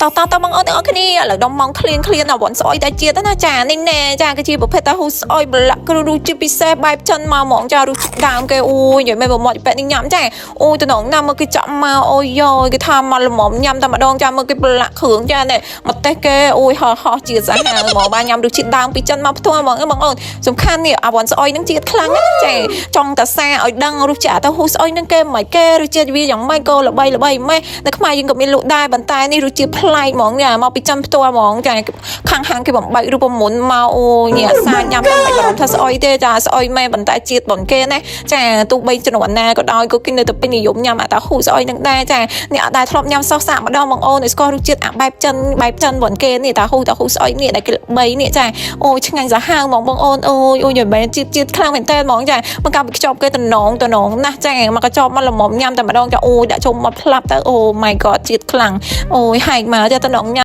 តតតបងអូនទាំងអស់គ្នាឥឡូវដល់ម៉ោងឃ្លៀងឃ្លៀងដល់វ៉ាន់ស្អុយតែជាតិណាចានេះណែចាគឺជាប្រភេទតៅហ៊ូស្អុយប្រឡាក់គ្រូរសជាតិពិសេសបែបចិនមកហ្មងចារសជាតិដើមគេអូយនិយាយមែនបើមកប៉ែនេះញ៉ាំចាអូយតំណងណាស់មកគេចាក់មកអូយយគេថាមកល្មមញ៉ាំតែម្ដងចាមើលគេប្រឡាក់គ្រឿងចានេះម្ទេសគេអូយហោះហោះជាតិសាហាវហ្មងបាទញ៉ាំរសជាតិដើមពីចិនមកផ្ទាល់ហ្មងបងអូនសំខាន់នេះអាវ៉ាន់ស្អុយនឹងជាតិខ្លាំងណាស់ចាចង់តាសាឲ្យដឹងរសជាតិអាតៅហ៊ូស្អុយនឹងគេមិនគេរសជាតិវាយ៉ាងម៉េចក៏ល្បីល្បីម៉េះនៅខ្មែរយើងក៏មានលក់ដែរប៉ុន្តែនេះរសជាតិប្លែកហ្មងញ៉ាមកពីចិនផ្ទាល់ហ្មងចាខាងហាងគេបំបែករូបមន្តមកអូយនេះអាសាញ៉ាំតែមិនបារម្ភថាស្អុយទេចាស្អុយមែនប៉ុន្តែជាតិប៉ុនគេណាចាទោះបីជំនាន់ណាក៏ដោយក៏គេនៅតែពេញនិយមញ៉ាំអាតៅហ៊ូស្អុយនឹងដែរចាអ្នកអត់ដែលធ្លាប់ញ៉ាំសោះសាកម្ដងបងអូនឲ្យស្គាល់រសជាតិអាបែបចិនបែបចិនប៉ុនគេនេះតៅហ៊ូតៅហ៊ូស្អុយនេះដែលគេល្បីនេះចាអូយឆ្ងាញ់សាហាវហ្មងបងអូនអូយអូយយមែនជាតិជាតិខ្លាំងមែនតើហ្មងចាមកកាប់ខ្ចប់គេតំណងតំណងណាស់ចាមកកញ្ចប់មកល្មមញ៉ាំតែម្ដងចាអូយដាក់ជុំមកផ្លាប់ទៅអូ my god ជាតិខ្លាំងអូយហែកមកចាតំណងញ៉ាំ។